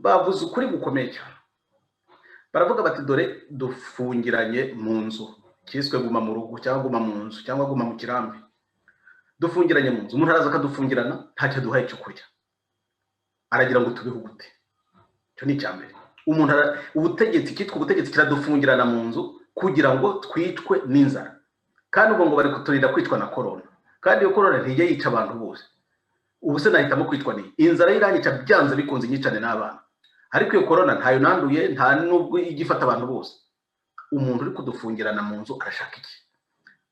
Bavuze ukuri gukomeye cyane, baravuga bati: "Dore dufungiranye mu nzu, kiswe guma mu rugo cyangwa guma mu nzu cyangwa guma mu kirambi. Dufungiranye mu nzu, umuntu araza akadufungirana, ntacyo aduhaye cyo kurya, aragira ngo tubeho gute?" Icyo ni icya mbere. Umuntu ubutegetsi, cyitwa ubutegetsi, kiradufungirana mu nzu kugira ngo twicwe n'inzara, kandi ubwo ngo bari kuturinda kwicwa na korona, kandi iyo korona ntijya yica abantu bose. Ubu se nahitamo kwicwa n'iyi inzara? Iranyica byanze bikunze, inyicane n'abana, ariko iyo korona ntayo nanduye, nta nubwo ijya ifata abantu bose. Umuntu uri kudufungirana mu nzu arashaka iki?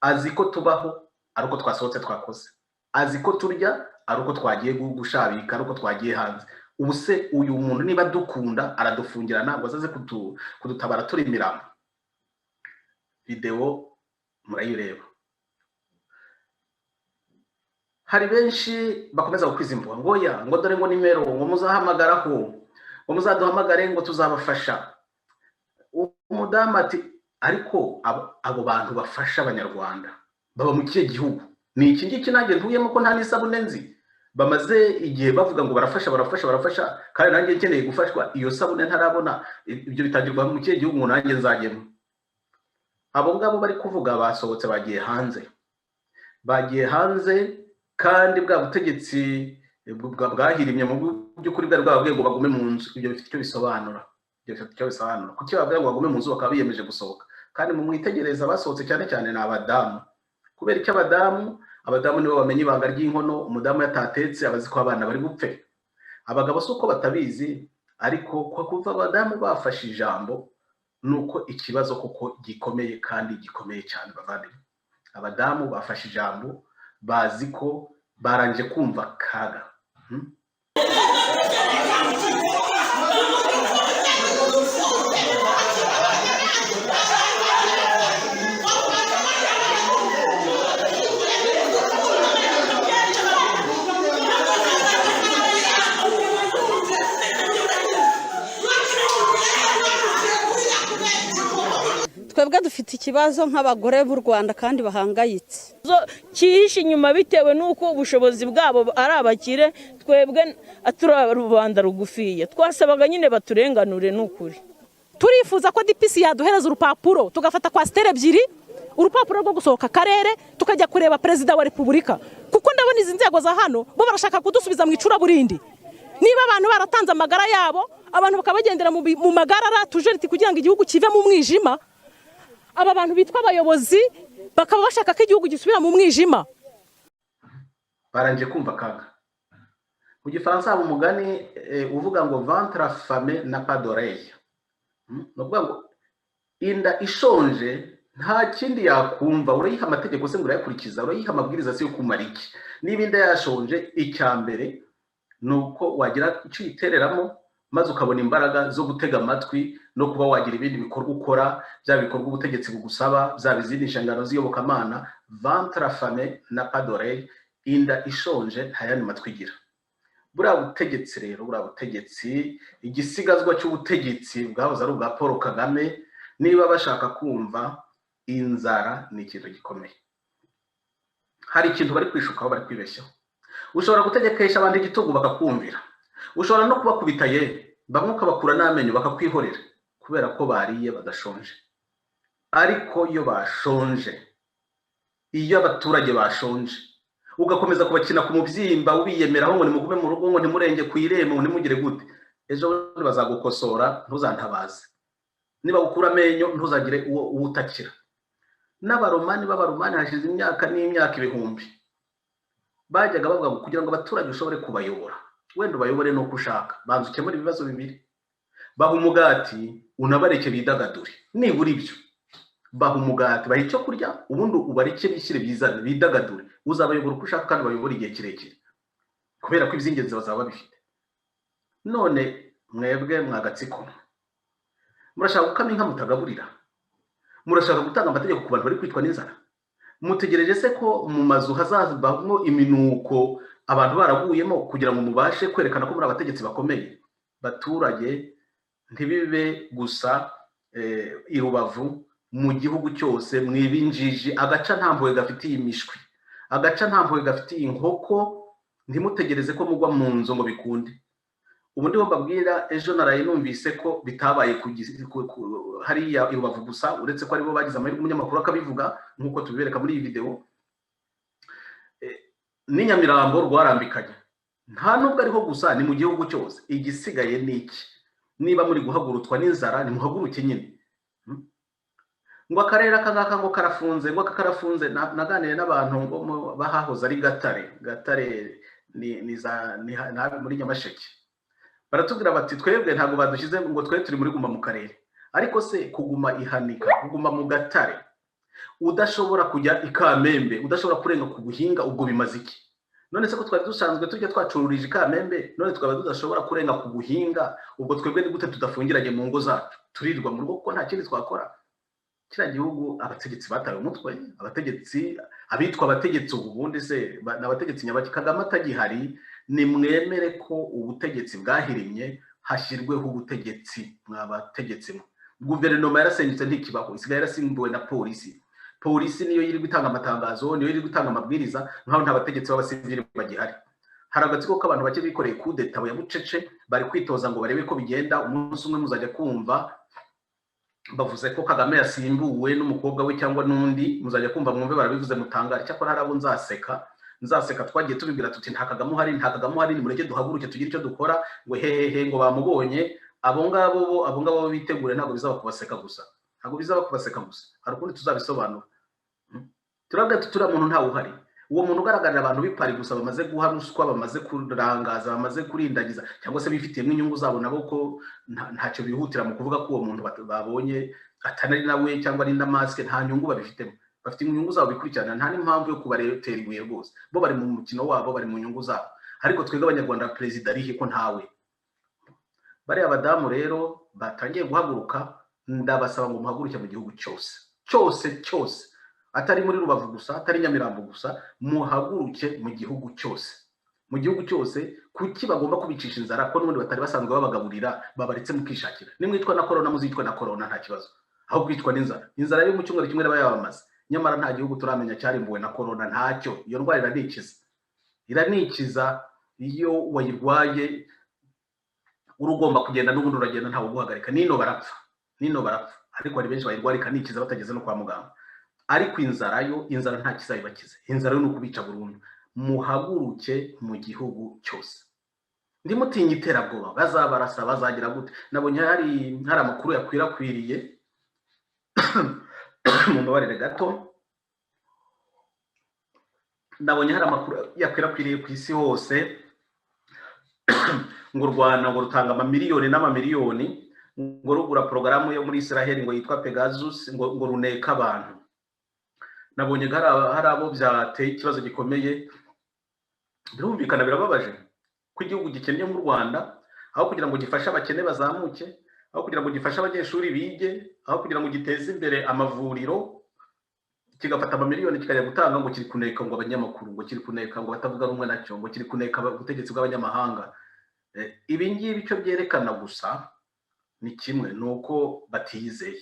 Azi ko tubaho ari uko twasohotse twakoze, azi ko turya ari uko twagiye gushabika, ari uko twagiye hanze. Ubu se uyu muntu niba dukunda, aradufungirana ngo azaze kudutabara turi imirambo? Videwo murayireba. Hari benshi bakomeza gukwiza impuha ngo ya ngo dore ngo nimero ngo muzahamagaraho, ngo muzaduhamagare, ngo tuzabafasha. Umudamu ati: "Ariko abo bantu bafasha Abanyarwanda baba mu kihe gihugu? Ni iki ngiki nanjye ntuyemo ko nta n'isabune nzi? Bamaze igihe bavuga ngo barafasha, barafasha, barafasha, kandi nanjye nkeneye gufashwa, iyo sabune ntarabona. Ibyo bitangirwa mu kihe gihugu ngo nanjye nzajyemo?" Abo ngabo bari kuvuga basohotse, bagiye hanze, bagiye hanze, kandi bwa butegetsi bwahirimye mu by'ukuri bwari bwababwiye ngo bagume mu nzu. Ibyo bifite icyo bisobanura, ibyo bifite icyo bisobanura. Kuki bababwira ngo bagume mu nzu bakaba biyemeje gusohoka? Kandi mu mwitegereza, basohotse cyane cyane ni abadamu. Kubera icyo abadamu? Abadamu nibo bamenya ibanga ry'inkono. Umudamu yatatetse aba azi ko abana bari bupfe. Abagabo si uko batabizi, ariko ko kuva abadamu bafashe ijambo ni uko ikibazo koko gikomeye, kandi gikomeye cyane. Bavandimwe, abadamu bafashe ijambo, bazi ko barangije kumva akaga. Twebwe dufite ikibazo nk'abagore b'u Rwanda kandi bahangayitse. Cyihishe inyuma bitewe n'uko ubushobozi bwabo ari abakire, twebwe turi rubanda rugufiya. Twasabaga nyine baturenganure, ni ukuri. Turifuza ko DPC yaduhereza urupapuro, tugafata coaster ebyiri, urupapuro rwo gusohoka akarere, tukajya kureba Perezida wa Repubulika, kuko ndabona izi nzego za hano bo barashaka kudusubiza mu icuraburindi. Niba abantu baratanze amagara yabo, abantu bakaba bagendera mu magara aratujeriti kugira ngo igihugu kive mu mwijima, aba bantu bitwa abayobozi bakaba bashaka ko igihugu gisubira mu mwijima. Barangije kumva akaga. Mu Gifaransa haba umugani uvuga ngo "Ventre affamé n'a pas d'oreille." Ni ukuvuga ngo inda ishonje nta kindi yakumva. Urayiha amategeko se ngo urayakurikiza? Urayiha amabwiriza se yo kumara iki? Niba inda yashonje, icya mbere ni uko wagira icyo uyitereramo, maze ukabona imbaraga zo gutega amatwi no kuba wagira ibindi bikorwa ukora, byaba ibikorwa ubutegetsi bugusaba, byaba izindi nshingano z'iyobokamana. Ventre affamé n'a pas d'oreille, inda ishonje nta yandi matwi igira. Buriya butegetsi rero, buriya butegetsi, igisigazwa cy'ubutegetsi bwahoze ari ubwa Paul Kagame, niba bashaka kumva, inzara ni ikintu gikomeye. Hari ikintu bari kwishukaho, bari kwibeshyaho. Ushobora gutegekesha abantu igitugu bakakumvira, ushobora no kubakubita ye bamwe ukabakura n'amenyo bakakwihorera, kubera ko bariye, badashonje. Ariko iyo bashonje, iyo abaturage bashonje, ugakomeza kubakina ku mubyimba, ubiyemeraho ngo nimugume mu rugo, ngo ntimurenge ku irembo, ngo ntimugire gute, ejo bundi bazagukosora, ntuzantabaze. Niba ukura amenyo, ntuzagire uwo uwutakira. N'Abaromani b'Abaromani, hashize imyaka n'imyaka ibihumbi, bajyaga bavuga ngo kugira ngo abaturage ushobore kubayobora, wenda ubayobore n'uko ushaka, banza ukemure ibibazo bibiri: baha umugati, unabareke bidagadure. Nibura ibyo, baha umugati, baha icyo kurya, ubundi ubareke bishyire bizane, bidagadure. Uzabayobora uko ushaka kandi ubayobora igihe kirekire, kubera ko iby'ingenzi bazaba babifite. None mwebwe mwagatsiko, murashaka gukama inka mutagaburira? Murashaka gutanga amategeko ku bantu bari kwicwa n'inzara? Mutegereje se ko mu mazu hazabamo iminuko, abantu baraguyemo, kugira ngo mubashe kwerekana ko muri abategetsi bakomeye? Baturage, ntibibe gusa i Rubavu, mu gihugu cyose mwibinjiji. Agaca nta mpuhwe gafitiye imishwi, agaca nta mpuhwe gafitiye inkoko. Ntimutegereze ko mugwa mu nzu ngo bikunde. Ubu ndiho mbabwira, ejo naraye numvise ko bitabaye hariya i Rubavu gusa, uretse ko aribo bagize amahirwe umunyamakuru akabivuga nk'uko tubibereka muri iyi videwo. N'i Nyamirambo rwarambikanye. Nta nubwo ariho gusa, ni mu gihugu cyose. Igisigaye ni iki? Niba muri guhagurutswa n'inzara, nimuhaguruke nyine. Ngo akarere aka ngaka ngo karafunze, ngo aka karafunze. Naganiriye n'abantu ngo bahahoze ari Gatare. Gatare ni za ni muri Nyamasheke. Baratubwira bati: "Twebwe ntabwo badushyize ngo twe turi muri guma mu karere." Ariko se kuguma ihanika, kuguma mu Gatare, udashobora kujya i Kamembe, udashobora kurenga ku Buhinga, ubwo bimaze iki? None se ko twari dusanzwe tujya twacururije i Kamembe, none tukaba tudashobora kurenga ku Buhinga, ubwo twebwe ni gute tudafungiranye mu ngo zacu, turirwa mu rugo kuko nta kindi twakora? Kiriya gihugu abategetsi batawe umutwe. Abategetsi, abitwa abategetsi ubu, ubundi se ni abategetsi nyabaki? Kagame atagihari, nimwemere ko ubutegetsi bwahirimye, hashyirweho ubutegetsi. Mwa bategetsi mwe, guverinoma yarasenyutse, ntikibaho, isigaye yarasimbuwe na polisi. Polisi niyo yirirwa itanga amatangazo, niyo yirirwa itanga amabwiriza, nkaho nta bategetsi b'abasivili bagihari. Hari agatsiko k'abantu bake bikoreye kudeta ya bucece, bari kwitoza ngo barebe ko bigenda. Umunsi umwe muzajya kumva bavuze ko Kagame yasimbuwe n'umukobwa we cyangwa n'undi. Muzajya kumva mwumve barabivuze, mutangare. Cyakora hari abo nzaseka, nzaseka. Twagiye tubibwira tuti: "Nta Kagame uhari, nta Kagame uhari, nimureke duhaguruke tugire icyo dukora." Ngo hehehe, ngo bamubonye. Abo ngabo bo, abo ngabo bo bitegure, ntabwo bizaba kubaseka gusa, ntabwo bizaba kubaseka gusa, hari ukundi tuzabisobanura. Turabwira tuti: "Uriya muntu ntawe uhari." Uwo muntu ugaragarira abantu b'ipari gusa, bamaze guha ruswa, bamaze kurangaza, bamaze kurindagiza, cyangwa se bifitiyemo inyungu zabo nabo, ko ntacyo bihutira mu kuvuga ko uwo muntu babonye atari nawe cyangwa ari na masque, nta nyungu babifitemo. Bafite inyungu zabo bikurikirana, nta n'impamvu yo kubaretera ibuye rwose. Bo bari mu mukino wabo, bari mu nyungu zabo. Ariko twebwe Abanyarwanda, perezida arihe ko ntawe? Bariya badamu rero batangiye guhaguruka, ndabasaba ngo muhaguruke mu gihugu cyose, cyose cyose, atari muri Rubavu gusa, atari Nyamirambo gusa, muhaguruke mu gihugu cyose, mu gihugu cyose. Kuki bagomba kubicisha inzara, ko n'ubundi batari basanzwe babagaburira? Babaretse mukishakira. Nimwicwa na korona, muzicwe na korona, nta kibazo, aho kwicwa n'inzara. Inzara yo mu cyumweru kimwe iba yabamaze. Nyamara nta gihugu turamenya cyarimbuwe na korona, ntacyo. Iyo ndwara iranikiza, iranikiza. Iyo wayirwaye uri ugomba kugenda, n'ubundi uragenda, ntawe uguhagarika. Nino barapfa, nino barapfa, ariko hari benshi bayirwara ikanikiza batageze no kwa muganga. Ariko inzara yo, inzara nta kizayibakiza. Inzara yo ni ukubica burundu. Muhaguruke mu gihugu cyose, ndimutinye iterabwoba, bazabarasa, bazagira gute. Nabonye hari amakuru yakwirakwiriye, mumbabarire gato, nabonye hari amakuru yakwirakwiriye ku isi hose ngo u Rwanda ngo rutanga amamiliyoni n'amamiliyoni ngo rugura porogaramu yo muri Israel ngo yitwa Pegasus, ngo runeka abantu. Nabonye hari abo byateye ikibazo gikomeye. Birumvikana, birababaje ko igihugu gikennye nk'u Rwanda, aho kugira ngo gifashe abakene bazamuke, aho kugira ngo gifashe abanyeshuri bige, aho kugira ngo giteze imbere amavuriro, kigafata amamiliyoni kikajya gutanga ngo kiri kuneka ngo abanyamakuru, ngo kiri kuneka ngo batavuga rumwe nacyo, ngo kiri kuneka ubutegetsi bw'abanyamahanga. Ibi ngibi icyo byerekana gusa ni kimwe, ni uko batiyizeye,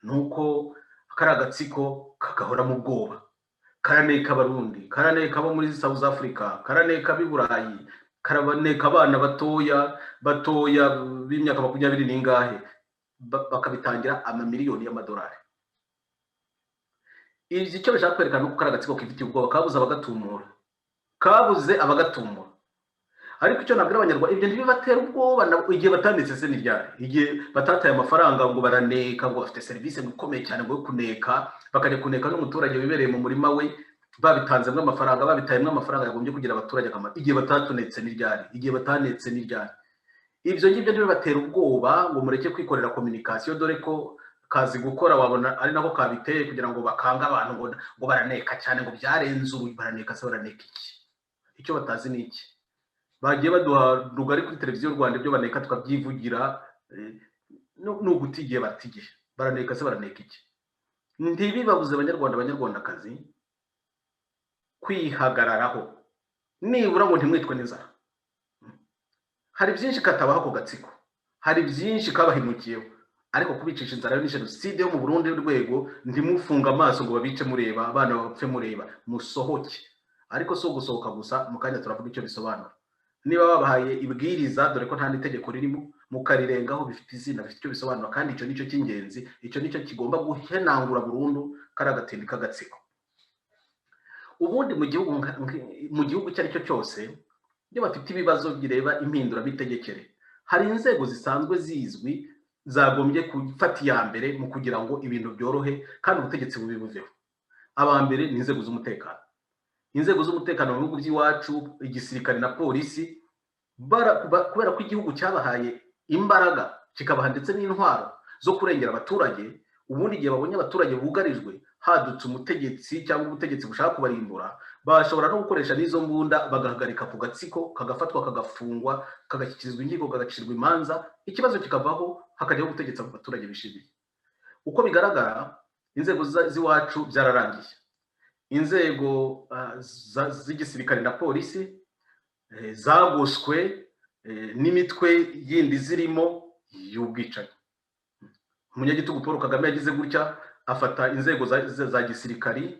ni uko kari agatsiko kagahora mu bwoba. Karaneka Abarundi, karaneka abo muri South Africa, karaneka ab'i Burayi, karabaneka abana batoya batoya b'imyaka 20 n'ingahe, bakabitangira amamiliyoni y'amadolari. Ibi icyo bishaka kwerekana ni uko kari agatsiko kifitiye ubwoba, kabuze abagatumura, kabuze abagatumura. Ariko icyo nabwira Abanyarwanda, ibyo ntibibatera ubwoba. Igihe batanditse se ni ryari? Igihe batataye amafaranga ngo baraneka, ngo bafite serivisi ngo ikomeye cyane ngo yo kuneka, bakajya kuneka n'umuturage wibereye mu murima we, babitanzemo amafaranga, babitayemo amafaranga yagombye kugira abaturage akamaro. Igihe batatunetse ni ryari? Igihe batanetse ni ryari? Ibyo ngibyo ntibibatera ubwoba ngo mureke kwikorera communication, dore ko kazi gukora, wabona ari nako kabiteye kugira ngo bakange abantu ngo baraneka cyane, ngo byarenze ubu. Baraneka se baraneka iki? Icyo batazi ni iki? Bagiye baduha rugari kuri Televiziyo Rwanda, ibyo baneka tukabyivugira. Ni uguta igihe, bata igihe. Baraneka se baraneka iki? Ntibibabuze, Abanyarwanda, Abanyarwandakazi, kwihagararaho, nibura ngo ntimwicwe n'inzara. Hari byinshi katabaho ako gatsiko, hari byinshi kabahemukiyeho, ariko kubicisha inzara yo ni jenoside yo mu burundi rwego. Ntimufunge amaso ngo babice mureba, abana bapfe mureba. Musohoke. Ariko si ugusohoka gusa, mu kanya turavuga icyo bisobanura. Niba babahaye ibwiriza, dore ko nta n'itegeko ririmo, mukarirengaho, bifite izina, bifite icyo bisobanura, kandi icyo nicyo cy'ingenzi, icyo nicyo kigomba guhenangura burundu kariya gatindi k'agatsiko. Ubundi mu gihugu icyo ari cyo cyose, iyo bafite ibibazo bireba impinduramitegekere, hari inzego zisanzwe zizwi zagombye gufata iya mbere mu kugira ngo ibintu byorohe kandi ubutegetsi bubi buveho. Aba mbere ni inzego z'umutekano. Inzego z'umutekano mu bihugu by'iwacu, igisirikare na polisi, kubera ko igihugu cyabahaye imbaraga, kikabaha ndetse n'intwaro zo kurengera abaturage, ubundi igihe babonye abaturage bugarijwe, hadutse umutegetsi cyangwa ubutegetsi bushaka kubarimbura, bashobora no gukoresha n'izo mbunda bagahagarika ku gatsiko, kagafatwa, kagafungwa, kagashyikirizwa inkiko, kagacirwa imanza, ikibazo kikavaho, hakajyaho ubutegetsi abo baturage bishimiye. Uko bigaragara, inzego z'iwacu byararangiye. Inzego z'igisirikare na polisi zagoswe n'imitwe yindi zirimo y'ubwicanyi. Umunyagitugu Paul Kagame yagize gutya afata inzego za gisirikari,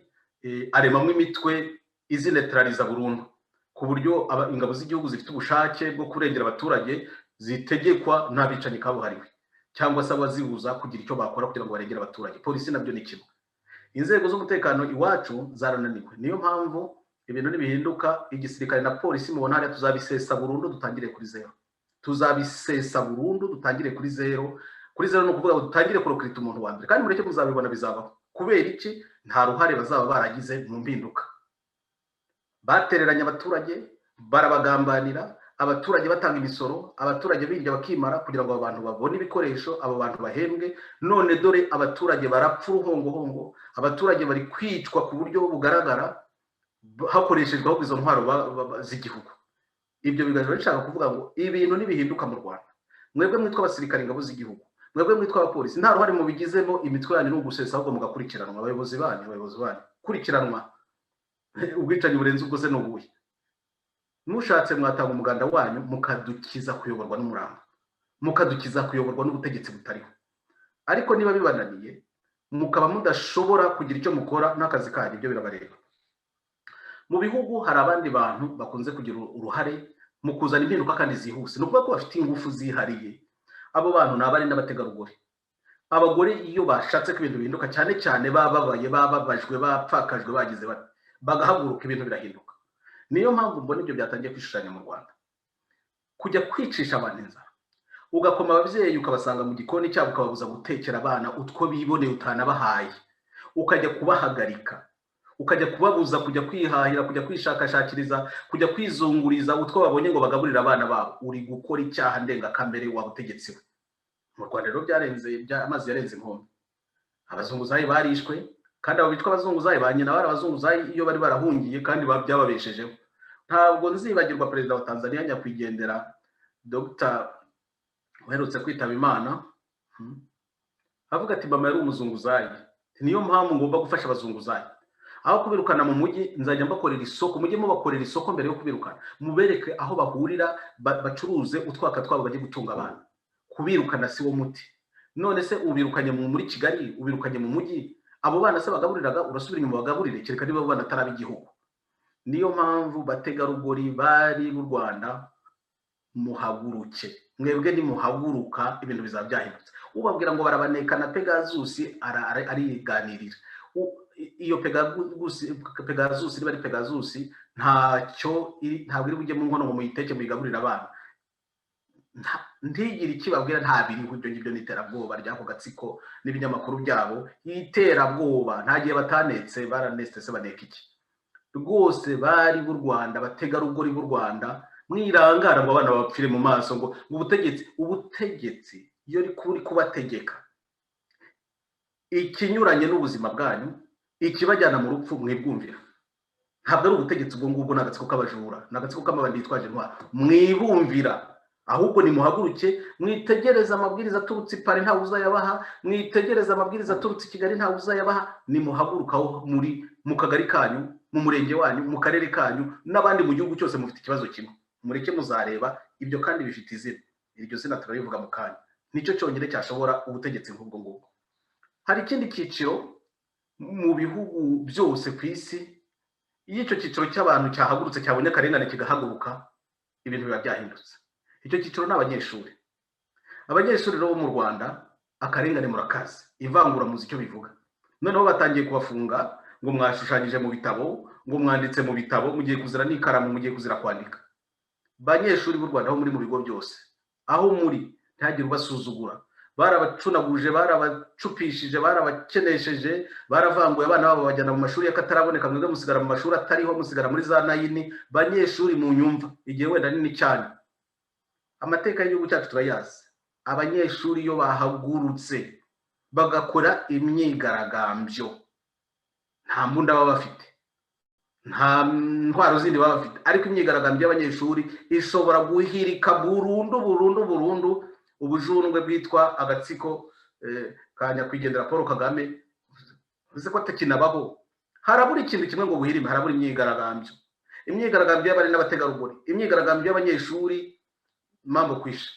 aremamo imitwe izinetraliza burundu, ku buryo ingabo z'igihugu zifite ubushake bwo kurengera abaturage zitegekwa n'abicanyi kabuhariwe cyangwa se abazibuza kugira icyo bakora kugira ngo barengere abaturage. Polisi nabyo ni kimwe. Inzego z'umutekano iwacu zarananiwe. Niyo mpamvu ibintu nibihinduka, igisirikare na polisi mubona hariya tuzabisesa burundu, dutangire kuri zero. Tuzabisesa burundu, dutangire kuri zero. Kuri zero ni ukuvuga ngo dutangire kurecruita umuntu wa mbere, kandi mureke muzabibona, bizabaho. Kubera iki? Nta ruhare bazaba baragize mu mpinduka. Batereranye abaturage, barabagambanira, abaturage batanga imisoro, abaturage birya bakimara kugira ngo abo bantu babone ibikoresho, abo bantu bahembwe. None dore abaturage barapfa uruhongohongo, abaturage bari kwicwa ku buryo bugaragara hakoreshejwe ahubwo izo ntwaro z'igihugu. Ibyo bigaje bishaka kuvuga ngo ibintu nibihinduka mu Rwanda, mwebwe mwitwa abasirikare, ingabo z'igihugu, mwebwe mwitwa abapolisi, nta ruhare mubigizemo, imitwe yanyu ni ugusesa, ahubwo mugakurikiranwa, abayobozi banyu kurikiranwa. Ubwicanyi burenze ubwo se ni ubuhe? Mushatse mwatanga umuganda wanyu mukadukiza kuyoborwa n'umurambo, mukadukiza kuyoborwa n'ubutegetsi butariho. Ariko niba bibananiye, mukaba mudashobora kugira icyo mukora n'akazi kanyu, ibyo birabareba. Mu bihugu hari abandi bantu bakunze kugira uruhare mu kuzana impinduka kandi zihuse, ni ukuvuga ko bafite ingufu zihariye. Abo bantu ni abari n'abategarugori. Abagore iyo bashatse ko ibintu bihinduka, cyane cyane bababaye, bababajwe, bapfakajwe, bagize bate, bagahaguruka, ibintu birahinduka. Niyo mpamvu mbona ibyo byatangiye kwishushanya mu Rwanda. Kujya kwicisha abantu inzara, ugakoma ababyeyi, ukabasanga mu gikoni cyabo, ukababuza gutekera abana utwo biboneye utanabahaye, ukajya kubahagarika, ukajya kubabuza kujya kwihahira, kujya kwishakashakiriza, kujya kwizunguriza utwo babonye ngo bagaburire abana babo, uri gukora icyaha ndengakamere wa butegetsi we. Mu Rwanda rero byarenze, amazi yarenze inkombe. Abazunguzayi barishwe, kandi abo bitwa abazunguzayi ba nyina bari abazunguzayi iyo bari barahungiye, kandi byababeshejeho. Ntabwo nzibagirwa perezida wa Tanzania nyakwigendera, Dr uherutse kwitaba Imana, avuga ati: "Mama yari umuzunguzayi, niyo mpamvu ngomba gufasha abazunguzayi. Aho kubirukana mu mujyi, nzajya mbakorera isoko. Mujye mubakorera isoko mbere yo kubirukana, mubereke aho bahurira, bacuruze utwaka twabo, bajye gutunga abana. Kubirukana si wo muti." None se ubirukanye muri Kigali, ubirukanye mu mujyi, abo bana se bagaburiraga urasubira inyuma bagaburire? Kereka niba abo bana atari ab'igihugu. Niyo mpamvu, bategarugori bari b'u Rwanda, muhaguruke. Mwebwe nimuhaguruka, ibintu bizaba byahindutse. Ubabwira ngo barabaneka na Pegasus ariganirira. Iyo Pegasus, niba ari Pegasus, ntacyo ntabwo iri bujye mu nkono ngo muyiteke muyigaburire abana. Ntigire ikibabwira, nta biriho. Ibyo ngibyo ni iterabwoba ry'ako gatsiko n'ibinyamakuru byabo. Iterabwoba, nta gihe batanetse, baranetse se baneka iki? Rwose bari b'u Rwanda, bategarugori b'u Rwanda, mwirangara ngo abana bapfire mu maso, ngo ubutegetsi iyo uri kubategeka ikinyuranye n'ubuzima bwanyu, ikibajyana mu rupfu, mwibwumvira. Ntabwo ari ubutegetsi ubwo ngubwo, ni agatsiko k'abajura, ni agatsiko k'amabandi yitwaje intwaro. Mwibumvira. Ahubwo nimuhaguruke, mwitegereze amabwiriza aturutse i Paris, ntawe uzayabaha. Mwitegereze amabwiriza aturutse i Kigali, ntawe uzayabaha. Nimuhaguruka aho muri, mu kagari kanyu, mu murenge wanyu, mu karere kanyu n'abandi mu gihugu cyose mufite ikibazo kimwe, mureke muzareba ibyo. Kandi bifite izina, iryo zina turarivuga mu kanya. Nicyo cyonyine cyashobora ubutegetsi nk'ubwo ngubwo. Hari ikindi cyiciro mu bihugu byose ku isi. Iyo icyo cyiciro cy'abantu cyahagurutse, cyabonye akarengane kigahaguruka. Ibintu biba byahindutse. Icyo cyiciro ni abanyeshuri. Abanyeshuri rero bo mu Rwanda, akarengane murakazi, ivangura muzi icyo bivuga. Noneho batangiye kubafunga ngo mwashushanyije mu bitabo, ngo mwanditse mu bitabo, mugiye kuzira n'ikaramu, mugiye kuzira kwandika. Banyeshuri b'u Rwanda, aho muri mu bigo byose, aho muri, ntihagire ubasuzugura. Barabacunaguje, barabacupishije, barabakenesheje, baravanguye abana babo bajyana mu mashuri y'akataraboneka, mwebwe musigara mu mashuri atariho, musigara muri za nine. Banyeshuri mu nyumva, igihe wenda nini cyane, amateka y'igihugu cyacu turayazi. Abanyeshuri iyo bahagurutse bagakora imyigaragambyo, nta mbunda baba bafite, nta ntwaro zindi baba bafite, ariko imyigaragambyo y'abanyeshuri ishobora guhirika burundu burundu burundu ubujundwe bwitwa agatsiko ka nyakwigendera Paul Kagame. Uzi ko atakinabaho. Harabura ikintu kimwe ngo buhirime, harabura imyigaragambyo, imyigaragambyo y'abari n'abategarugori, imyigaragambyo y'abanyeshuri. Mambo kwisha.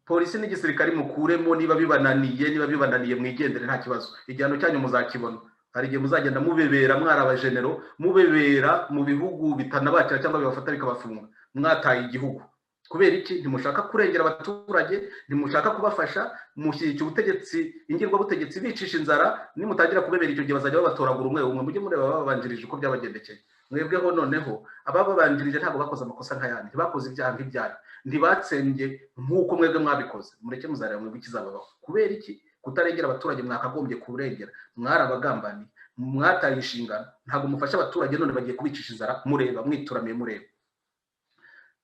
Polisi n'igisirikare mukuremo niba bibananiye, niba bibananiye mwigendere, nta kibazo, igihano cyanyu muzakibona. Hari igihe muzagenda mubebera, mwari abajenero, mubebera mu bihugu bitanabakira cyangwa bibafata bikabafunga, mwataye igihugu. Kubera iki? Ntimushaka kurengera abaturage, ntimushaka kubafasha, mushyigikiye ubutegetsi, ingirwabutegetsi bicisha inzara. Nimutangira kubebera, icyo gihe bazajya babatoragura umwe umwe. Mujye mureba abababanjirije uko byabagendekeye. Mwebweho noneho, abababanjirije ntabwo bakoze amakosa nk'ayandi, ntibakoze ibyaha nk'ibyanyu, ntibatsembye nk'uko mwebwe mwabikoze. Mureke, muzareba mwebwe ikizababaho. Kubera iki? Kutarengera abaturage mwakagombye kurengera. Mwarabagambaniye, mwataye inshingano, ntabwo mufasha abaturage, none bagiye kubicisha inzara mureba, mwituramiye mureba.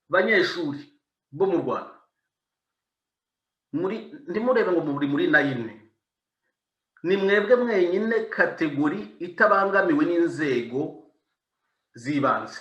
Banyeshuri bo mu Rwanda, muri ntimurebe ngo muri muri nine, ni mwebwe mwenyine catégorie itabangamiwe n'inzego z'ibanze.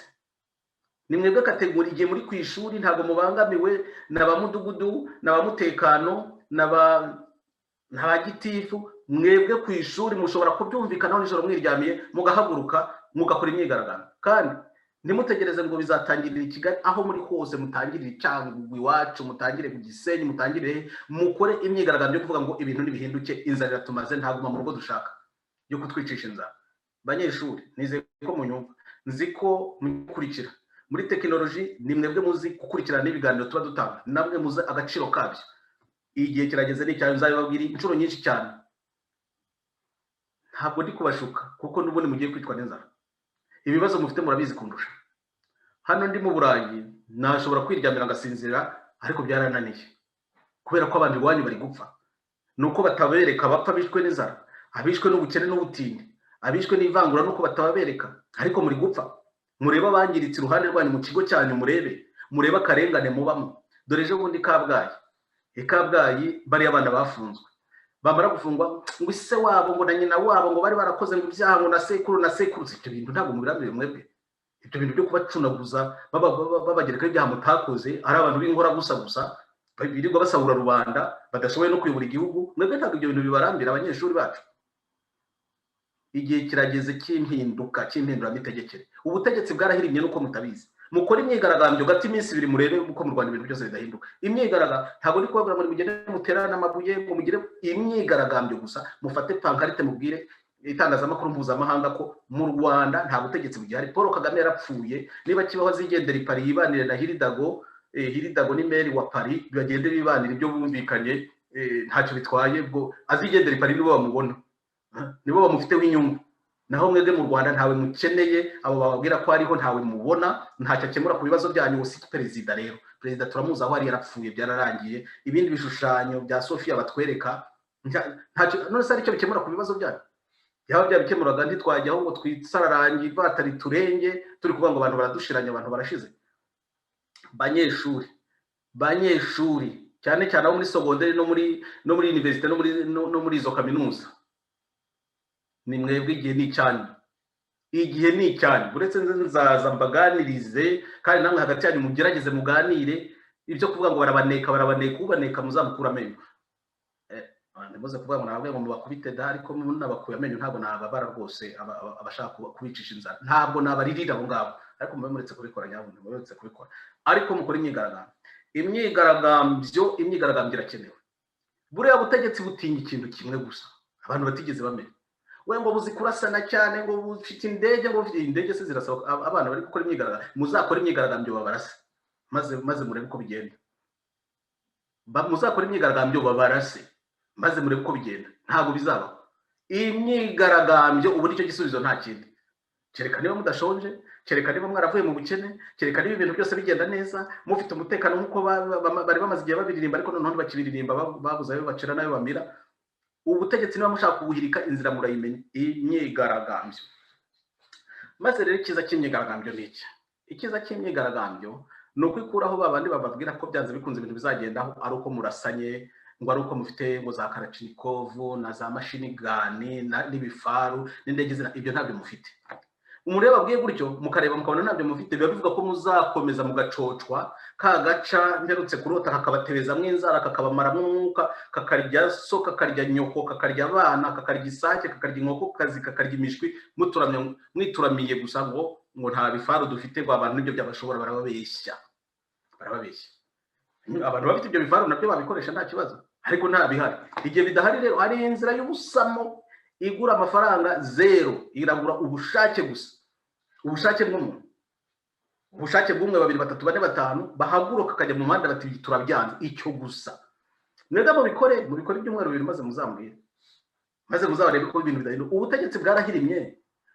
Ni mwebwe catégorie, igihe muri ku ishuri, ntabwo mubangamiwe na ba mudugudu, na ba mutekano, na ba gitifu. Mwebwe ku ishuri mushobora kubyumvikanaho nijoro mwiryamiye, mugahaguruka mugakora imyigaragambyo. Kandi ntimutegereze ngo bizatangirira i Kigali. Aho muri hose, mutangirire i Cyangugu iwacu, mutangire ku Gisenyi, mutangire mukore imyigaragambyo yo kuvuga ngo ibintu nibihinduke, inzara iratumaze, ntaguma mu rugo dushaka yo kutwicisha inzara. Banyeshuri, nizeye ko munyumva, nzi ko mukurikira muri tekinoloji. Ni mwebwe muzi gukurikirana n'ibiganiro tuba dutanga, namwe muzi agaciro kabyo. Igihe kirageze, ni icyawe. Nzabibabwira inshuro nyinshi cyane, ntabwo ndi kubashuka, kuko n'ubundi mugiye kwicwa n'inzara. Ibibazo mufite murabizi kundusha. Hano ndi mu Burayi, nashobora kwiryamira ngasinzira, ariko byarananiye kubera ko abantu iwanyu bari gupfa. Ni uko batabereka abapfa bishwe n'inzara, abishwe n'ubukene n'ubutindi, abishwe n'ivangura, nuko batababereka, ariko muri gupfa. Murebe abangiritse iruhande rwanyu mu kigo cyanyu, murebe, murebe akarengane mubamo. Dore ejo bundi Kabgayi, i Kabgayi bariya abana bafunzwe, bamara gufungwa ngo ise wabo ngo na nyina wabo ngo bari barakoze ngo ibyaha, ngo na sekuru na sekuru. Ibyo bintu ntabwo mubirambiwe mwebwe? Ibyo bintu byo kubacunaguza, babagerekaho ibyaha mutakoze, ari abantu b'inkora gusa gusa birirwa basahura rubanda, badashoboye no kuyobora igihugu, mwebwe ntabwo ibyo bintu bibarambira? Abanyeshuri bacu, igihe kirageze cy'impinduka, cy'impinduramitegekere. Ubutegetsi bwarahirimye nuko mutabizi. Mukore imyigaragambyo gato iminsi 2, murebe uko mu Rwanda ibintu byose bidahinduka. Imyigaragambyo, ntabwo ndi kubabwira ngo mugende muterane amabuye, ngo mugire imyigaragambyo gusa, mufate pancarte, mubwire itangazamakuru mpuzamahanga ko mu Rwanda nta butegetsi bugihari, Paul Kagame yarapfuye. Niba kibaho azigendera i Paris, yibanire na Hidalgo. Hidalgo ni maire wa Paris, bagende bibanira ibyo bumvikanye, ntacyo bitwaye. Bwo azigendera i Paris, nibo bamubona, nibo bamufiteho inyungu. Naho mwebwe mu Rwanda ntawe mukeneye. Abo bababwira ko ariho, ntawe mubona, ntacyo akemura ku bibazo byanyu. Si perezida rero, perezida turamuzi aho ari, yarapfuye, byararangiye. Ibindi bishushanyo bya Sofia batwereka ntacyo. None se aricyo bikemura ku bibazo byanyu? Yaba byabikemuraga, ntitwajyaho ngo twisararange batari turenge turi kuvuga ngo abantu baradushiranye, abantu barashize. Banyeshuri, banyeshuri, cyane cyane abo muri secondaire no muri université no muri izo kaminuza, ni mwebwe igihe ni icyanyu, igihe ni icyanyu. Uretse nzaza mbaganirize, kandi namwe hagati yanyu mugerageze muganire. Ibyo kuvuga ngo barabaneka, barabaneka, ubaneka muzamukura amenyo. Ntimuze kuvuga ngo nababwiye ngo mubakubite da, ariko munabakuye amenyo ntabwo nababara rwose. Abashaka kubicisha inzara ntabwo nabaririra abo ngabo, ariko mube muretse kubikora, nyabuna mube muretse kubikora. Ariko mukore imyigaragambyo, imyigaragambyo, imyigaragambyo irakenewe. Buriya butegetsi butinya ikintu kimwe gusa abantu batigeze bamenya: we ngo buzi kurasana cyane, ngo bufite indege, ngo bufite indege se zirasaba abana bari gukora imyigaragambyo? Muzakora imyigaragambyo babarasa. Maze murebe uko bigenda. Muzakora imyigaragambyo babarase, maze murebe uko bigenda. Ntabwo bizabaho. Imyigaragambyo ubu nicyo gisubizo, nta kindi, kereka niba mudashonje, kereka niba mwaravuye mu bukene, kereka niba ibintu byose bigenda neza, mufite umutekano nk'uko bari bamaze igihe babiririmba, ariko noneho ntibakibiririmba, babuze ayo bacira n'ayo bamira. Ubutegetsi niba mushaka kubuhirika, inzira murayimenya: imyigaragambyo. Maze rero icyiza cy'imyigaragambyo ni iki? Icyiza cy'imyigaragambyo ni uko ikuraho ba bandi bababwira ko byanze bikunze ibintu bizagendaho ari uko murasanye, ngo ari uko mufite ngo za kalachnikov na za machine gun n'ibifaru n'indege. Ibyo ntabyo mufite. Umuntu iyo babwiye gutyo, mukareba mukabona ntabyo mufite, biba bivuga ko muzakomeza mugacocwa ka gaca mperutse kurota, kakabatebezamo inzara, kakabamaramwo umwuka, kakarya so, kakarya nyoko, kakarya abana, kakarya isake, kakarya inkokokazi, kakarya imishwi, muturamye, mwituramiye gusa ngo nta bifaru dufite, ngo abantu nibyo byabashobora. Barababeshya, barababeshya. Abantu bafite ibyo bifaru nabyo babikoresha, nta kibazo, ariko nta bihari. Igihe bidahari rero, hari inzira y'ubusamo igura amafaranga zero, iragura ubushake gusa, ubushake bw'umuntu, ubushake bw'umwe, babiri, batatu, bane, batanu, bahaguruka akajya mu muhanda bati: "Turabyanze." Icyo gusa. Mwebwe mubikore ibyumweru 2, maze muzambwire, maze muzabarebe ko ibintu bidahinduka. Ubutegetsi bwarahirimye,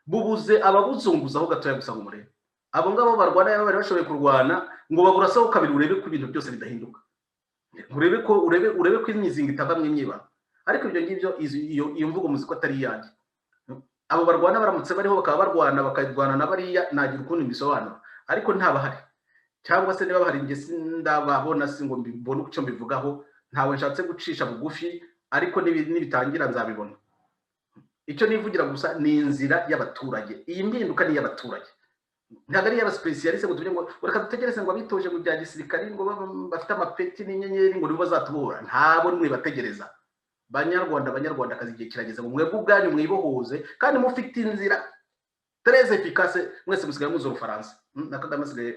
bubuze ababuzunguzaho gatoya gusa ngo murebe. Abo ngabo barwana, yaba bari bashoboye kurwana ngo baburaseho kabiri, urebe ko ibintu byose bidahinduka, urebe ko urebe ko imizinga itavamo imyibano. Ariko ibyo ngibyo, iyo mvugo muzi ko atari iyanjye. Abo barwana baramutse bariho, bakaba barwana, bakarwana na bariya, nagira ukundi mbisobanura, ariko ntabahari, cyangwa se niba bahari njye sindababona, si ngo mbibone icyo mbivugaho. Ntawe nshatse gucisha bugufi, ariko nibitangira nzabibona. Icyo nivugira gusa ni inzira y'abaturage. Iyi mpinduka ni iy'abaturage, ntabwo ari iy'aba spécialistes ngo tuvuge ngo reka dutegereze ngo abitoje mu bya gisirikari, ngo bafite amapeti n'inyenyeri, ngo nibo bazatubohora. Ntabo nimwe bategereza. Banyarwanda, banyarwandakazi, igihe kirageze ngo mwebwe ubwanyu mwibohoze, kandi mufite inzira très efficace. Mwese musigaye muzi Urufaransa. Na Kagame asigaye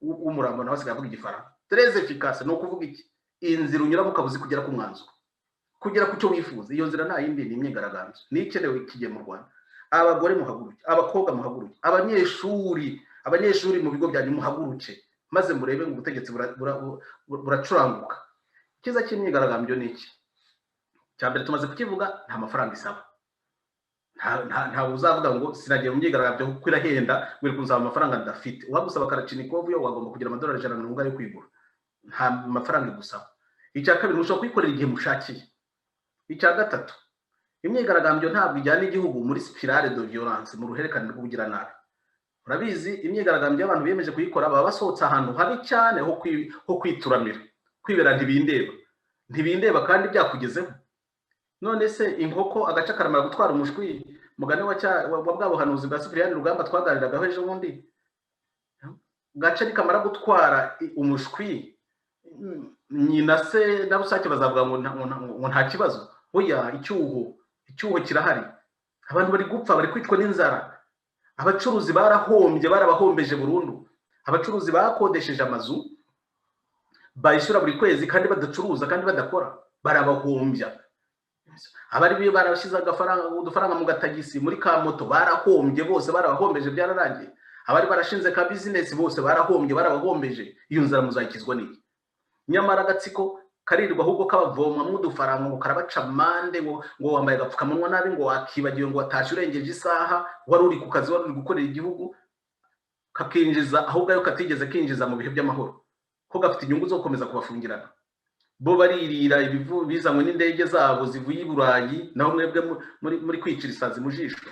w'umurambo nawe asigaye avuga Igifaransa. Très efficace ni ukuvuga iki? Inzira unyuramo ukaba uzi kugera ku mwanzuro, kugera ku cyo wifuza. Iyo nzira nta yindi, ni imyigaragambyo. Niyo ikenewe kigiye mu Rwanda. Abagore muhaguruke, abakobwa muhaguruke, abanyeshuri mu bigo byanyu muhaguruke, maze murebe ngo ubutegetsi buracuranguka. Icyiza cy'imyigaragambyo ni iki? Cya mbere tumaze kukivuga: nta mafaranga isaba. Ntawe uzavuga ngo sinagiye mu myigaragambyo kuko irahenda, ngo iri kunsaba amafaranga ndafite. Uwagusaba kalachnikov yo wagomba kugira amadolari 120 yo kwigura. Nta mafaranga igusaba. Icya kabiri, mushobora kuyikorera igihe mushakiye. Icya gatatu, imyigaragambyo ntabwo ijyana igihugu muri spirale de violence, mu ruhererekane rw'ubugiranabi. Urabizi, imyigaragambyo y'abantu biyemeje kuyikora baba basohotse ahantu habi cyane ho kwituramira, kwibera ntibindeba, ntibindeba, kandi byakugezeho. None se inkoko agace karamara gutwara umushwi, mugani wa bwa buhanuzi bwa Sipiriyani Rugamba twaganiragaho ejo bundi, gace nikamara gutwara umushwi, nyina se na rusake bazavuga ngo nta kibazo? Oya, icyuho kirahari. Abantu bari gupfa, bari kwicwa n'inzara, abacuruzi barahombye, barabahombeje burundu. Abacuruzi bakodesheje amazu bayishyura buri kwezi kandi badacuruza, kandi badakora, barabahombya. Abari barashyize agafaranga, udufaranga mu gatagisi, muri ka moto, barahombye bose, barabahombeje, byararangiye. Abari barashinze ka business bose barahombye, barabahombeje. Iyo nzara muzayikizwa n'iki? Nyamara agatsiko karirwa ahubwo kabavomwamo udufaranga, ngo karabaca amande, ngo wambaye agapfukamunwa nabi, ngo wakibagiwe, ngo watashye urengeje isaha wari uri ku kazi, wari uri gukorera igihugu, kakinjiza ahubwo ayo katigeze kinjiza mu bihe by'amahoro, ko gafite inyungu zo gukomeza kubafungirana. Bo baririra ibivu bizanywe n'indege zabo zivuye i Burayi, naho mwebwe muri kwicira isazi mu jisho.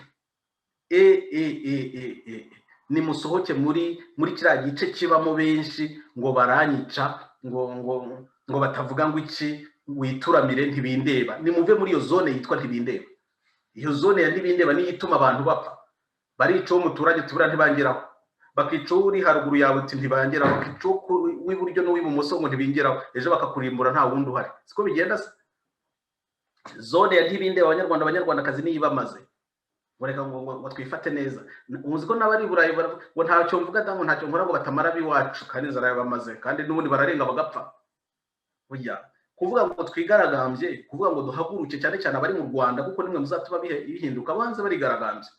E e e e e, nimusohoke muri kiriya gice kibamo benshi ngo baranyica, ngo batavuga ngo iki, wituramire ntibindeba. Nimuve muri iyo zone yitwa ntibindeba. Iyo zone ya ntibindeba niyo ituma abantu bapfa. Barica uwo muturage, tubura ntibangeraho, bakica uwo uri haruguru yawe, uti ntibangeraho, bakica uw'iburyo n'uw'ibumoso ngo ntibingeraho, ejo bakakurimbura nta wundi uhari. Siko bigenda se? Zone ya ntibindeba, abanyarwanda, abanyarwandakazi, niyo ibamaze. Ngo reka ngo twifate neza. Muzi ko n'abari i Burayi baravuga ngo ntacyo mvuga da, ngo ntacyo nkora, ngo batamara ab'iwacu, kandi inzara yabamaze, kandi n'ubundi bararenga bagapfa. Burya kuvuga ngo twigaragambye, kuvuga ngo duhaguruke, cyane cyane abari mu Rwanda, kuko nimwe muzatuma bihinduka. Abo hanze barigaragambye,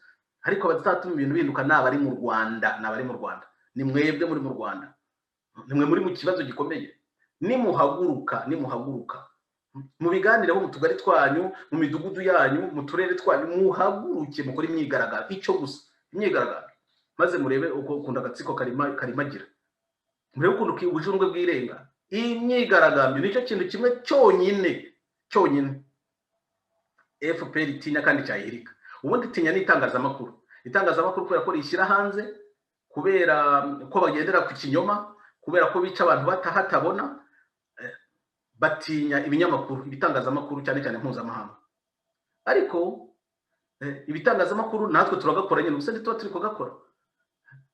ariko abazatuma ibintu bihinduka ni abari mu Rwanda, ni abari mu Rwanda, ni mwebwe muri mu Rwanda. Nimwe muri mu kibazo gikomeye. Nimuhaguruka, nimuhaguruka mubiganireho mu tugari twanyu, mu midugudu yanyu, mu turere twanyu, muhaguruke mukore imyigaragambyo, icyo gusa, imyigaragambyo, maze murebe uko ukuntu agatsiko karima karimagira, murebe ukuntu ubujurwe bw'irenga. Imyigaragambyo nicyo kintu kimwe cyonyine cyonyine FPR itinya kandi cyayihirika. Ubundi itinya n'itangazamakuru, itangazamakuru kubera ko rishyira hanze, kubera ko bagendera ku kinyoma, kubera ko bica abantu batahatabona. Batinya ibinyamakuru, ibitangazamakuru, cyane cyane mpuzamahanga. Ariko ibitangazamakuru natwe turagakora nyine, gusa ntituba turi kugakora.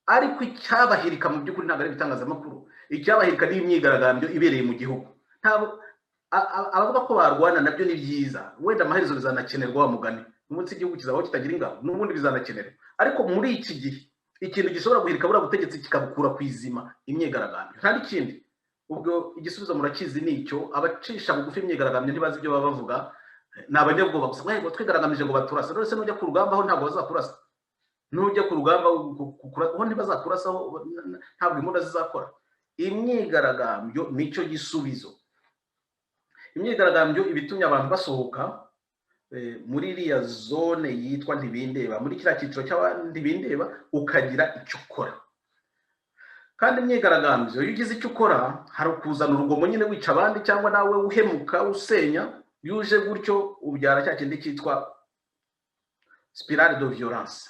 Ariko icyabahirika mu by'ukuri ntabwo ari ibitangazamakuru, icyabahirika ni imyigaragambyo ibereye mu gihugu. Ntabwo abavuga ko barwana nabyo ni byiza, wenda amaherezo bizanakenerwa. Wa mugani umunsi igihugu kizabaho kitagira ingabo, n'ubundi bizanakenerwa. Ariko muri iki gihe ikintu gishobora guhirika buriya butegetsi kikabukura ku izima, imyigaragambyo, nta n'ikindi. Ubwo igisubizo murakizi, ni icyo. Abacisha bugufi imyigaragambyo ntibazi ibyo baba bavuga, ni abanyabwoba gusa. Ngo twigaragambije ngo baturasa. None se nujya ku rugamba ho ntabwo bazakurasa? Nujya ku rugamba ho ntibazakurasaho? Ntabwo imbunda zizakora? Imyigaragambyo nicyo gisubizo. Imyigaragambyo iba itumye abantu basohoka muri iriya zone yitwa ntibindeba, muri kiriya cyiciro cy'abandi ukagira icyo ukora. Kandi imyigaragambyo, iyo ugize icyo ukora, hari ukuzana urugomo nyine, wica abandi cyangwa nawe uhemuka, usenya. Iyo uje gutyo ubyara cya kindi cyitwa spirale de violence.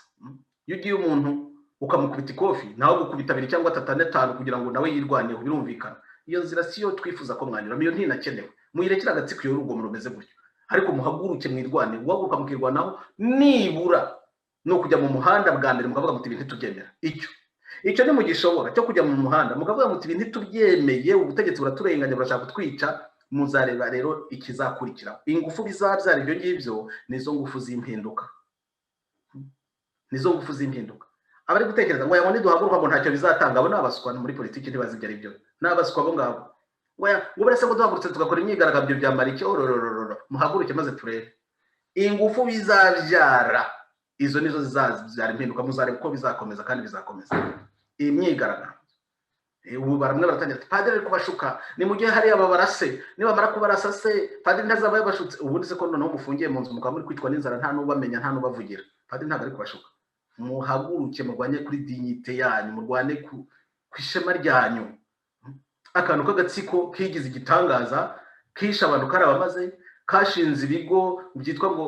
Iyo ugiye umuntu ukamukubita ikofi, nawe gukubita abiri cyangwa atatu, ane, atanu, kugira ngo nawe yirwaneho, birumvikana. Iyo nzira si yo twifuza ko mwanyuramo, iyo ntinakenewe. Muyirekere agatsiko iyo urugomo rumeze gutyo, ariko muhaguruke mwirwane. Guhaguruka mukirwanaho nibura ni ukujya mu muhanda bwa mbere mukavuga muti: "Ibi ntitubyemera." Icyo ntimugishobora cyo kujya mu muhanda mukavuga muti: "Ibi ntitubyemeye, ubutegetsi buraturenganya, burashaka kutwica." Muzareba rero ikizakurikira, ingufu bizabyara. Ibyo ngibyo nizo ngufu z'impinduka, nizo ngufu z'impinduka. Abari gutekereza ngo yabone duhaguruka ngo ntacyo bizatanga, abo ni abaswa muri politiki, ntibazi ibyo ari byo, ni abaswa abo ngabo. Ngo burese ngo duhagurutse tugakora imyigaragambyo byamara iki? Ororororo, muhaguruke maze turebe ingufu bizabyara. Izo nizo zizabyara impinduka. Muzareba uko bizakomeza kandi bizakomeza iyi myigaragambyo. Ubu baramwe baratangira ati: "Padiri ari kubashuka, nimujye hariya babarase, nibamara kubarasa se padiri ntazaba yabashutse?" Ubundi se ko noneho mufungiye mu nzu, mukaba muri kwicwa n'inzara, nta n'ubamenya, nta n'ubavugira, padiri ntabwo ari kubashuka? Muhaguruke murwanye kuri dignité yanyu, murwane ku ishema ryanyu. Akantu k'agatsiko kigize igitangaza, kishe abantu karabamaze, kashinze ibigo byitwa ngo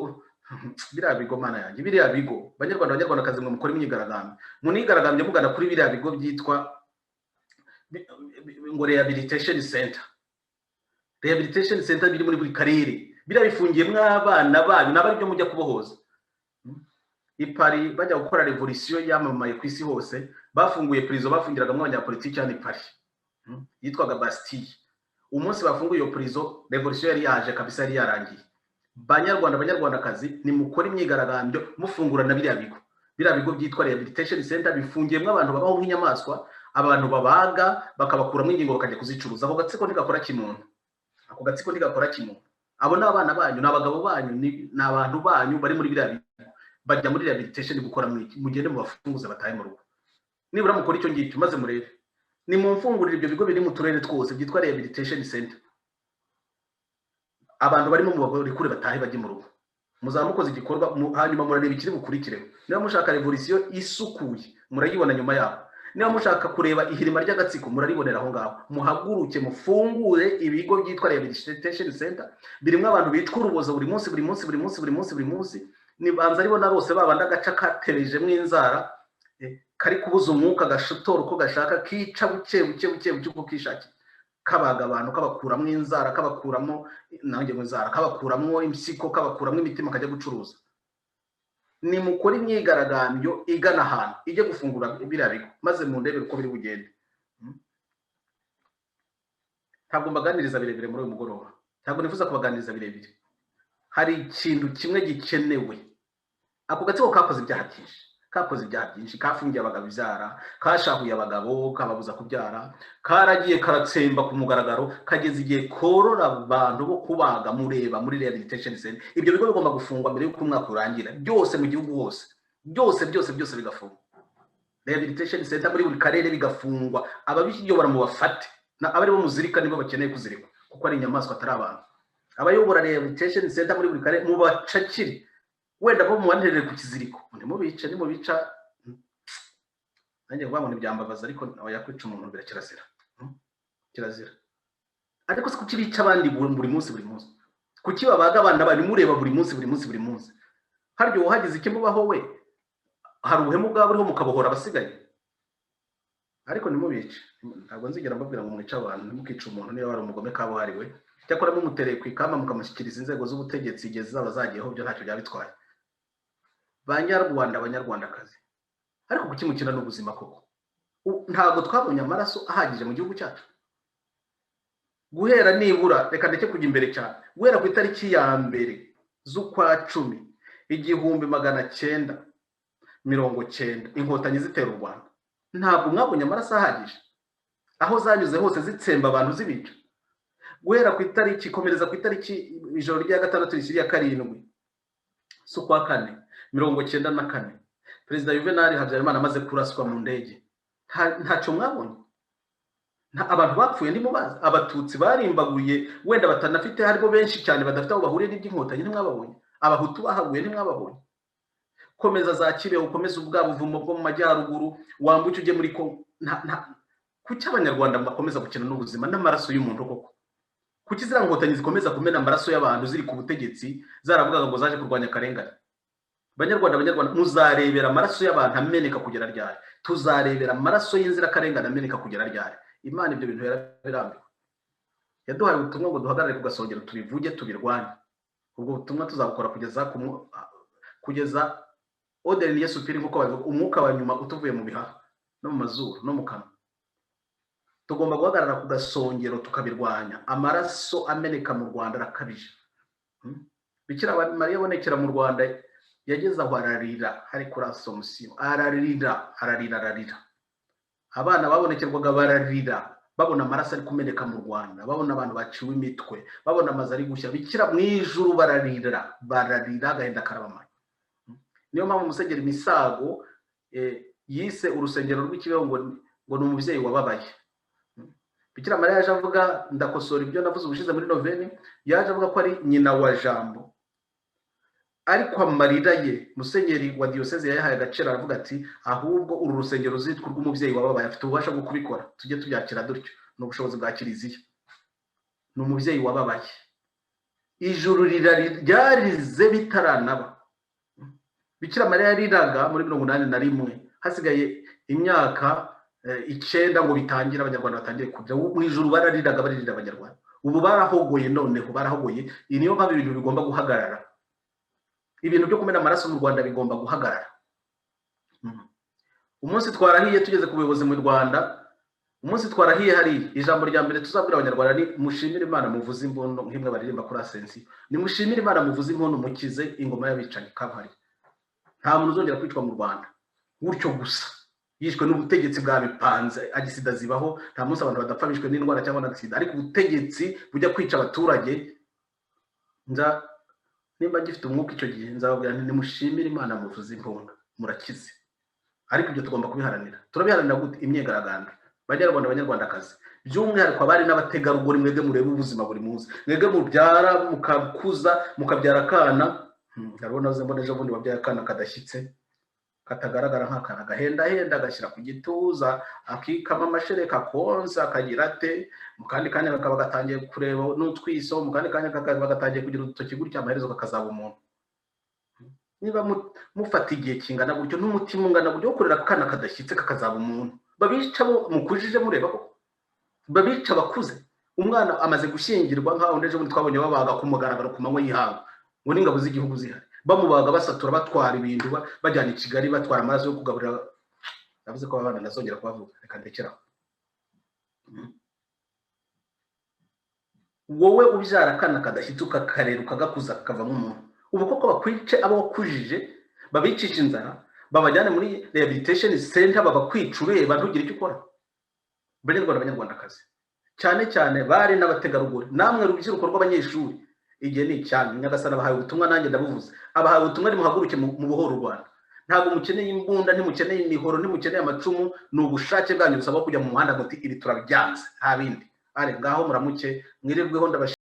biriya bigo, mana yanjye, biriya bigo! Banyarwanda, banyarwandakazi, mwe mukora imyigaragambyo, munigaragambye mugana kuri biriya bigo byitwa ngo rehabilitation center. Rehabilitation center biri muri buri karere, biriya bifungiyemo abana banyu, nabo aribyo mujya kubohoza. I Paris bajya gukora revolution yamamaye ku isi hose, bafunguye prison bafungiragamo abanyapolitiki hano i Paris, yitwaga Bastille. Umunsi bafunguye iyo prison, revolution yari yaje kabisa, yari yarangiye. Banyarwanda, banyarwandakazi, nimukore imyigaragambyo mufungura na biriya bigo, biriya bigo byitwa rehabilitation center bifungiyemo abantu babaho nk'inyamaswa, abantu babaga bakabakuramo ingingo bakajya kuzicuruza. Ako gatsiko ntigakora kimuntu, ako gatsiko ntigakora kimuntu. Abo ni abana banyu, ni abagabo banyu, ni abantu banyu bari muri biriya bigo. Bajya muri rehabilitation gukora mu iki? Mugende mubafunguze batahe mu rugo. Nibura mukora icyo ngicyo maze murebe. Nimumfungurire ibyo bigo biri mu turere twose byitwa rehabilitation center, abantu barimo mubarekure batahe bajye mu rugo. Muzaba mukoze igikorwa. Hanyuma murareba ikiri bukurikireho. Niba mushaka revolution isukuye, murayibona nyuma yaho. Niba mushaka kureba ihirima ry'agatsiko, muraribonera aho ngaho. Muhaguruke mufungure ibigo byitwa rehabilitation center birimo abantu bicwa urubozo buri munsi, buri munsi, buri munsi, buri munsi, buri munsi. Nibanza aribo na bose babandi agaca katerejemo inzara, kari kubuza umwuka, gashotora uko gashaka, kica buke buke buke buke uko kishakiye, kabaga abantu, kabakuramo inzara, kabakuramo nanjye ngo inzara, kabakuramo impyiko, kabakuramo imitima, kajya gucuruza. Nimukore imyigaragambyo igana ahantu ijye gufungura biriya bigo, maze mundebere uko biri bugende. Ntabwo mbaganiriza birebire muri uyu mugoroba, ntabwo nifuza kubaganiriza birebire. Hari ikintu kimwe gikenewe. Ako gatsiko kakoze ibyaha byinshi, kakoze ibyaha byinshi, kafungiye abagabo ibyara, kashahuye abagabo kababuza kubyara, karagiye karatsemba ku mugaragaro, kageze igihe korora abantu bo kubaga mureba muri rehabilitation center. Ibyo bigo bigomba gufungwa mbere y'uko umwaka urangira, byose mu gihugu hose, byose byose byose bigafungwa. Rehabilitation center muri buri karere bigafungwa, ababiyobora mu bafate, abari bo muzirika nibo bakeneye kuzirikwa, kuko ari inyamaswa atari abantu. Abayobora rehabilitation center muri buri karere mubacakire, wenda bo mubanterere ku kiziriko, ntimubice. Nimubica nanjye kuvuga ngo ntibyambabaza, ariko oya, kwica umuntu birakirazira. Kirazira. Ariko se kuki bica abandi buri munsi, buri munsi? Kuki babaga abana bari mureba buri munsi, buri munsi, buri munsi? Harya uhagize ikimubaho we, hari ubuhemu bwaba buriho mukabohora abasigaye? Ariko ntimubice. Ntabwo nzigera mbabwira ngo mwice abantu. Ntimukice umuntu niba wari umugome kabuhariwe. Cyakora mumutereye ku ikamba mukamushyikiriza inzego z'ubutegetsi igihe zizaba zagiyeho, byo ntacyo byaba bitwaye. Banyarwanda, banyarwandakazi, ariko kuki mukina n'ubuzima koko? Ntabwo twabonye amaraso ahagije mu gihugu cyacu? Guhera nibura, reka ndeke kujya imbere cyane, guhera ku itariki ya 1 z'ukwa 10 1990, Inkotanyi zitera u Rwanda, ntabwo mwabonye amaraso ahagije aho zanyuze hose zitsemba abantu, zibica? Guhera ku itariki, komereza ku itariki, ijoro rya 6 rishyira iya 7 z'ukwa 4 94, Perezida Juvenal Habyarimana amaze kuraswa mu ndege, ntacyo mwabonye? Abantu bapfuye ntimubazi? Abatutsi barimbaguye, wenda batanafite, harimo benshi cyane badafite aho bahuriye n'iby'Inkotanyi, ntimwababonye? Abahutu bahaguye ntimwababonye? Komeza za Kibeho, ukomeze ubwa buvumo bwo mu majyaruguru, wambuke ujye muri Kongo. Kuki Abanyarwanda bakomeza gukina n'ubuzima n'amaraso y'umuntu koko? Kuki ziriya Nkotanyi zikomeza kumena amaraso y'abantu ziri ku butegetsi, zaravugaga ngo zaje kurwanya akarengane? Banyarwanda, banyarwanda, muzarebera amaraso y'abantu ameneka kugera ryari? Tuzarebera amaraso y'inzirakarengane ameneka kugera ryari? Imana ibyo bintu yarabirambiwe. Yaduhaye ubutumwa ngo duhagarare ku gasongero, tubivuge, tubirwanye. Ubwo butumwa tuzabukora kugeza au dernier soupir, nk'uko babivuga, umwuka wa nyuma utuvuye mu bihaha no mu mazuru no mu kanwa. Tugomba guhagarara ku gasongero tukabirwanya. Amaraso ameneka mu Rwanda arakabije. Bikira Mariya abonekera mu Rwanda yageze aho ararira, hari kuri Asomusiyo, ararira, ararira, ararira. Abana babonekerwaga bararira, babona amaraso ari kumeneka mu Rwanda, babona abantu baciwe imitwe, babona amazu ari gushya. Bikira mu ijuru bararira, bararira, agahinda karabamara. Niyo mpamvu Musenyeri Misago yise urusengero rw'ikibeho ngo ni umubyeyi wababaye. Bikira Mariya yaje avuga, ndakosora ibyo navuze ubushize muri noveni, yaje avuga ko ari nyina wa Jambo, ariko amarira ye musenyeri wa diyoseze yayahaye agaciro, aravuga ati: "Ahubwo uru rusengero ruzitwa urw'umubyeyi wababaye, afite ububasha bwo kubikora, tujye tubyakira dutyo, ni ubushobozi bwa Kiliziya, ni umubyeyi wababaye." Ijuru ryarize bitaranaba. Bikira Mariya yariraga muri 81, hasigaye imyaka 9 ngo bitangire, Abanyarwanda batangire kujya mu ijuru. Barariraga, baririra Abanyarwanda. Ubu barahogoye, noneho barahogoye. Iyi niyo mpamvu ibintu bigomba guhagarara. Ibintu byo kumena amaraso mu Rwanda bigomba guhagarara. Umunsi twarahiye tugeze ku buyobozi mu Rwanda, umunsi twarahiye, hari ijambo rya mbere tuzabwira Abanyarwanda ni: "Mushimire Imana, muvuze impundu," nk'imwe baririmba kuri Asensiyo. "Nimushimire Imana, muvuze impundu, mukize ingoma y'abicanyi kabuhariwe." Nta muntu uzongera kwicwa mu Rwanda gutyo gusa, yishwe n'ubutegetsi bwabipanze. Agisida zibaho, nta munsi abantu badapfa bishwe n'indwara cyangwa na agisida, ariko ubutegetsi bujya kwica abaturage, nza nimba gifite umwuka icyo gihe nzababwira nti: "Nimushimire Imana, muvuze impundu, murakize." Ariko ibyo tugomba kubiharanira. Turabiharanira gute? Imyigaragambyo. Banyarwanda, banyarwandakazi, by'umwihariko abari n'abategarugori, mwebwe murebe ubuzima buri munsi, mwebwe mubyara, mukakuza, mukabyara akana. Hariho nazo mbona ejo bundi wabyaye akana kadashyitse, katagaragara, nk'akana gahendahenda, agashyira ku gituza, akikama amashereka, konsa, akagira ate, mu kandi kanya kakaba gatangiye kureba n'utwiso, mu kandi kanya kakaba gatangiye kugira udutoki gutya, amaherezo kakazaba umuntu. Niba mufata igihe kingana gutyo n'umutima ungana gutyo wo kurera akana kadashyitse kakazaba umuntu, babica bo mukujije mureba ko babica bakuze, umwana amaze gushyingirwa, nk'aho ejo bundi twabonye babaga ku mugaragaro ku manywa y'ihangu, ngo n'ingabo z'igihugu zihari, bamubaga, basatura, batwara ibintu, bajyana i Kigali, batwara amaraso yo kugaburira. Navuze ko abana ntazongera kubavuga, reka ndekeraho. Wowe ubyara akana kadashyitse, ukakarera, ukagakuza, kakavamo umuntu, ubu koko bakwice abo wakujije, babicisha inzara, babajyane muri rehabilitation center, babakwica ureba, ntugire icyo ukora? Banyarwanda, banyarwandakazi, cyane cyane bari n'abategarugori, namwe rubyiruko rw'abanyeshuri, igihe ni icyanyu. Nyagasani abahaye ubutumwa, nanjye ndabuvuze, abahaye ubutumwa: nimuhaguruke mu buhoro u Rwanda. Ntabwo mukeneye imbunda, ntimukeneye imihoro, ntimukeneye amacumu. Ni ubushake bwanyu busaba kujya mu muhanda muti: "Ibi turabyanze." Nta bindi. Are ngaho, muramuke, mwirirweho, ndabashimiye.